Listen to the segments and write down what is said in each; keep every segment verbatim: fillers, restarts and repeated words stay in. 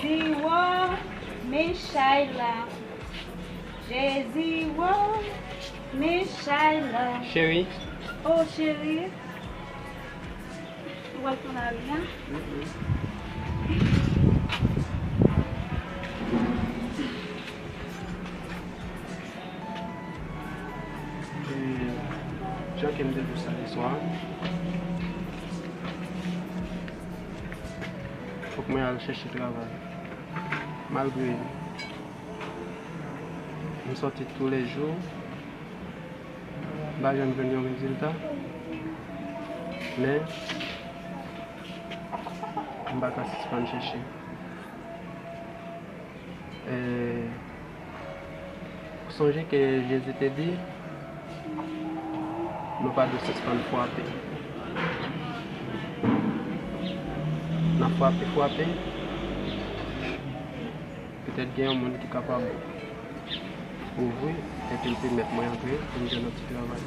Jezi wo, men chay la. Jezi wo, men chay la. Cheri. Oh, cheri. Ou wè l konn ale a? E, jan ke m te di w sa yè swa, fòk mwen al chèche travay. Malgre m sòti toulejou, m pa janm jwenn yon rezilta, men m pa ka sispann chèche. E, ou sonje ke Jezi te di, nou pa dwe sispann frape. N ap frape, frape. Petèt gen yon moun ki kapab ouvri, epi l pèmèt mwen antre pou m jwenn yon ti travay.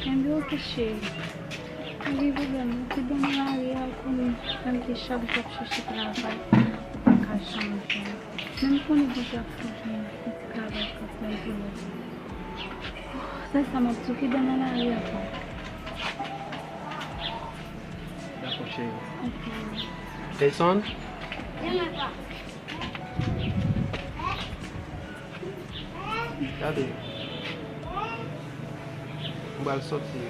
Enben, oke, cheri. Pa gen pwoblèm, ou te ban m lari a, ou konnen, menm ke chak jou w ap chèche travay, ou pa ka janm jwenn. Men m konnen Bondye ap fè w jwenn yon ti travay k ap fè l pou nou. Oh, se sa m ap di w, ki ban m lari a, papa. Dakò, cheri. Oke. Tayson? Gade. M pral sòti.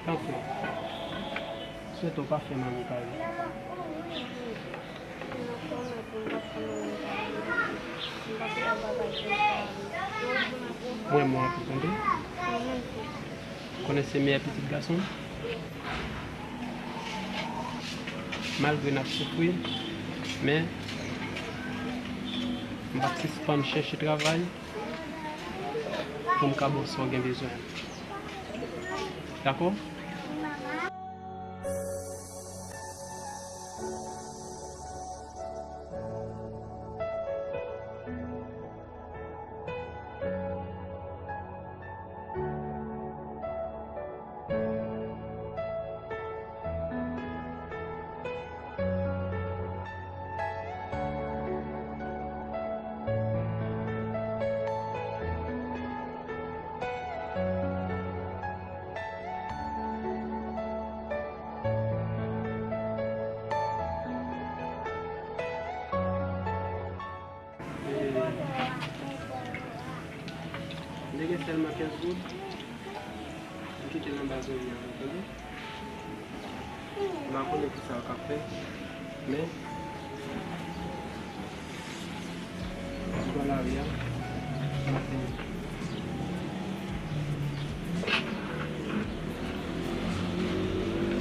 Tanpri. Swete w pa fè manmi pale. Mwen, mwen ap tande. Konnen se meyè pitit gason. Malgre n ap soufri, men m p ap sispann chèche travay pou m ka ba w sa w gen bezwen. Dakò? E, m te gen sèlman kenz goud. M kite l anba zòrye a, ou tande? M pa konnen kisa yo k ap fè, men m pran lari a, m ap fini.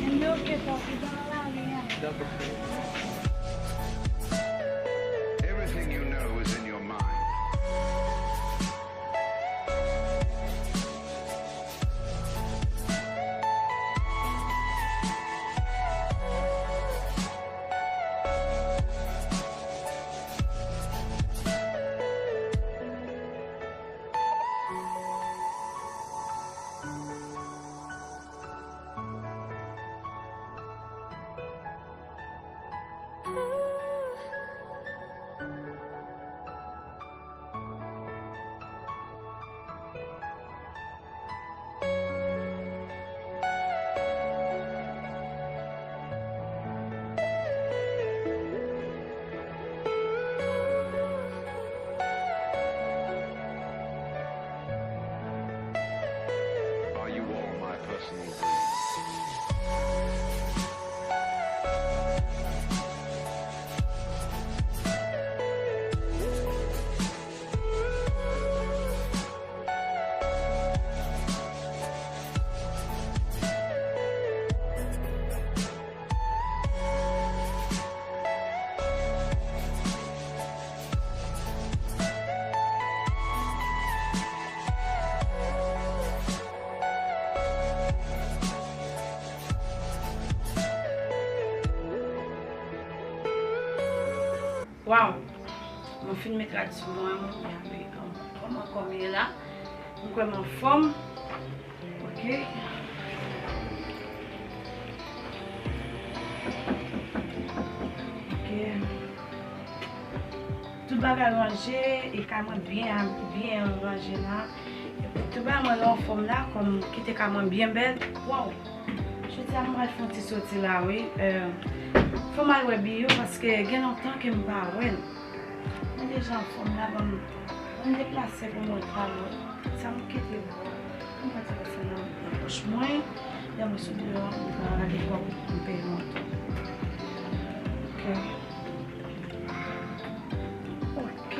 Enben, oke, papi, m pran lari a. Dakò, frè. Everything you know is in your mind. Are you all my personal dreams? Waw! Mwen fin met rad sou mwen, mwen, men, um, kòman kò m ye la? M kwè m anfòm. Ok. Tout bagay ranje, e kay mwen byen, byen ranje la. Epi tout bagay mwen yo anfòm la, kòm kite kay mwen byen bèl. Waw! Jodi a mwen pral fè yon ti soti la, wi. Euh, fò m al wè Biyou, paske gen lontan ke m pa wè l. Mwen deja anfòm la, ban m, ban m deplase pou mwen t al wè l. Sa m kite bò. Mwen pati pase nan, nan pòch mwen. Lè mwen sot deyò, mwen pral gade kòb m peye mwen tou. Ok. Ok.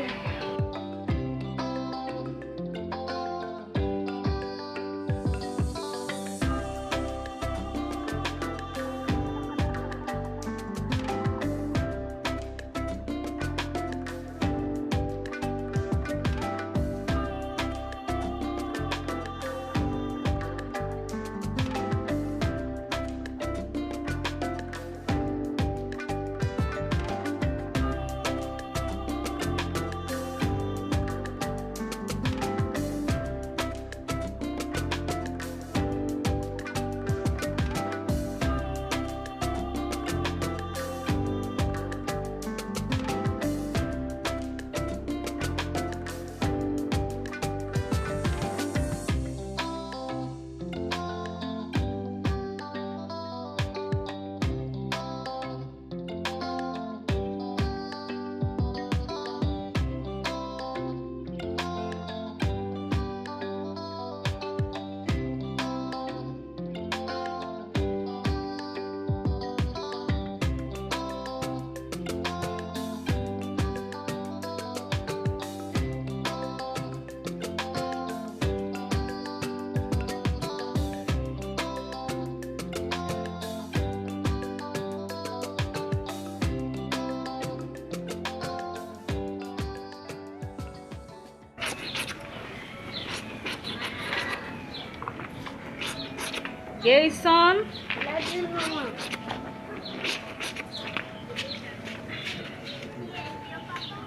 Gerison. La di manman.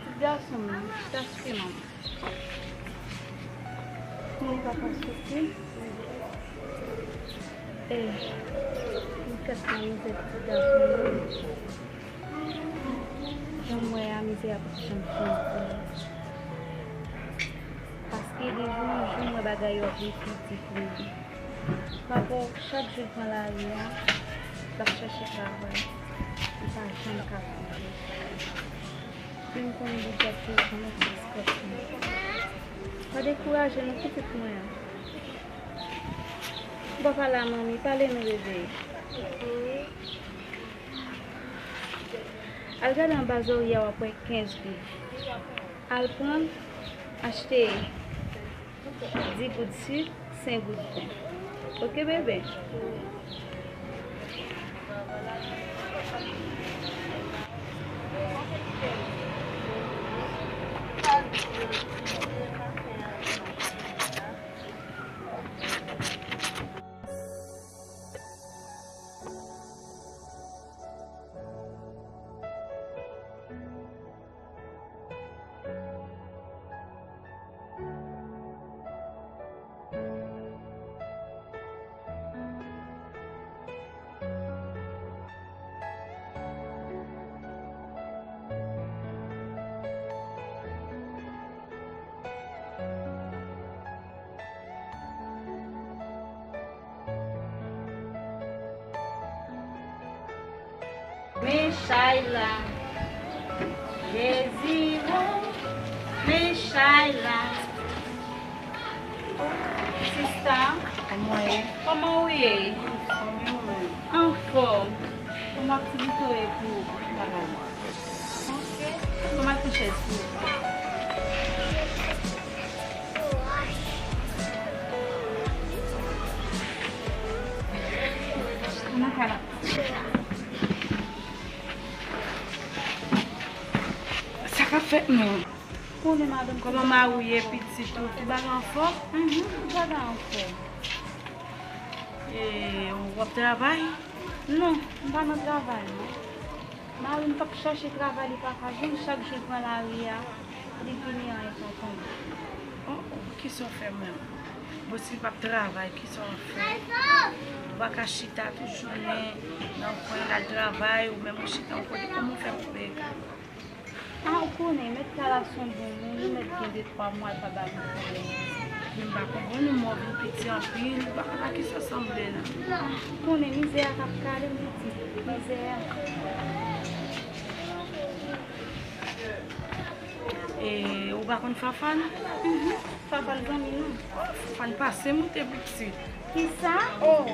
Ti gason m, chita sou pye manman. Mwen papa souple. Eh, mwen kase nan mizè ti gason m. Jan m wè a, mizè a p ap janm fini pou li. Paske de jou an jou, m wè bagay yo ap pi di pou li. Papa, chak jou l pran lari a, l ap chache travay. Li pa janm ka twouve. Vin konn li t ap toujou nan ti skòt li. Pa dekouraje non, pitit mwen an. Ou pa pale a manmi, pale nou bebe. Al gade anba zòrye a, w ap wè kenz goud. Al pran, achte dis goud sik, senk goud pen. Oke, bebe? Men chay la. Jezi, o, men chay la. Sista, kòman w ye? Kòman w ye? Anfòm, e ou menm? Anfòm. Kòman aktivite w ye pou travay? Ok. Kòman ak ti chèz pou ou? Nan kay la. Sa k ap fèt menm? Konnen madanm, kòman mari w ye, pitit ou, tout bagay anfòm? Mhm, tout bagay anfòm. E, w ap travay? Non, m pa nan travay, non. Mari m t ap chache travay, li pa ka jwenn, chak jou l pran lari a, li vini, anyen pa tonbe. Oh, oh, kisa w fè menm? Bon, si l p ap travay, kisa w ap fè? Ou pa ka chita tout jounen nan kwen l al travay, ou menm ou chita yon kote, kòman w fè pou peye kay? A, ou konnen, mèt kay la se yon bon moun, li mèt gen de twa mwa l pa ba nou pwoblèm. Men m pa konprann ou, men w vin piti anpil, ou pa konn a kisa w sanble la. Ou konnen, mizè a k ap kale m piti, mizè a. E ou pa konn Fafan? Mhm. Fafan zanmi nou. Oh, Fafan pase m ou te piti. Kisa? Oh,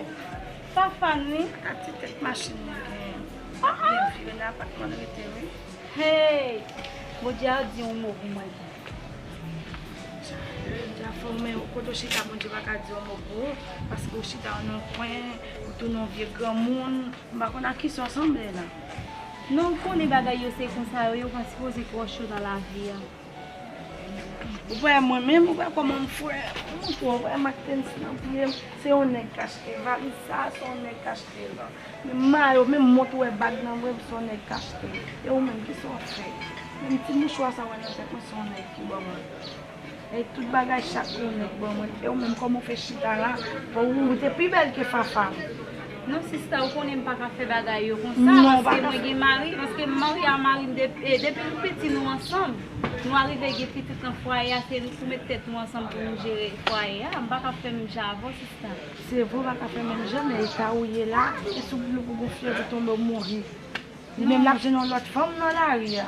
Fafan wi. Ak ti tèt machin li genyen. Ah, ah. Li vire nan apatman l rete wi. Hey! Bondye a di yon mo pou mwen tou. Bondye a fè w, men kote w chita, Bondye pa ka di yon mo pou ou, paske w chita nan yon kwen, ou tounen yon vye granmoun, m pa konn a kisa w sanble la. Non, ou konnen bagay yo se konsa yo ye, ou pa sipoze twò cho nan lavi a. Ou wè mwen menm, ou wè kòman m frè, m frè, ou wè m ak tenis nan pye m, se yon nèg k achte valiz sa, se yon nèg k achte l. Men mayo, menm mont ou wè bag nan bra m, se yon nèg k achte l. E ou menm, kisa w fè? Menm ti mouchwa sa w wè nan tèt mwen, se yon nèg ki ban mwen. E tout bagay chak yon nèg ban mwen. E ou menm, kòman w fè chita la? Bon, ou, ou te pi bèl ke Fafa. Non, sista, ou konnen m pa ka fè bagay yo konsa, paske mwen gen mari, paske m marye a mari m depi, e, depi nou piti nou ansanm. Nou arive gen pitit nan fwaye a, se nou pou met tèt nou ansanm pou nou jere fwaye a. M pa ka fè menm jan avè w, sista. Se vre w pa ka fè menm jan, men eta ou ye la, e si w vle pou gon fyèv ou tonbe w mouri. Li menm l ap jwenn yon lòt fanm nan lari a.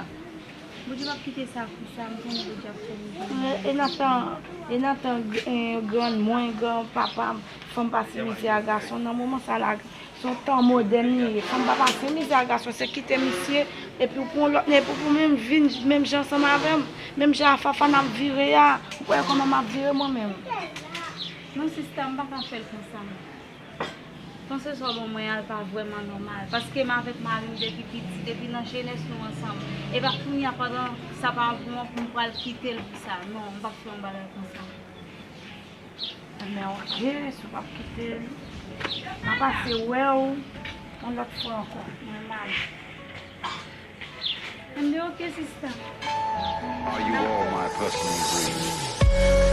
Bondye p ap kite sa konsa, m konnen Bondye ap fè mizè. E, e nan tan, e nan tan, e, grann mwen, gran papa m, fanm pa se mizè a gason, nan moman sa la, se yon tan modèn li ye. Fanm pa pase mizè a gason, se kite misye, epi w pran yon lòt nèg, epi w pou menm vin menm jan ansanm avè m, menm jan a Fafa n ap vire a, ou wè kòman m ap vire mwen menm. Non, sista, m pa ka fè l konsa. Panse sa w ban mwen an pa vrèman nòmal, paske m avèk mari m depi piti, depi nan jenès nou ansanm. E pa kounye a pandan sa pa bon an pou m pral kite l pou sa. Non, m p ap fè yon bagay konsa. Ebyen, oke, si w p ap kite l, m a pase wè w yon lòt fwa ankò. Mwen mal. Ebyen, oke, sista. Are you all my personal dreams?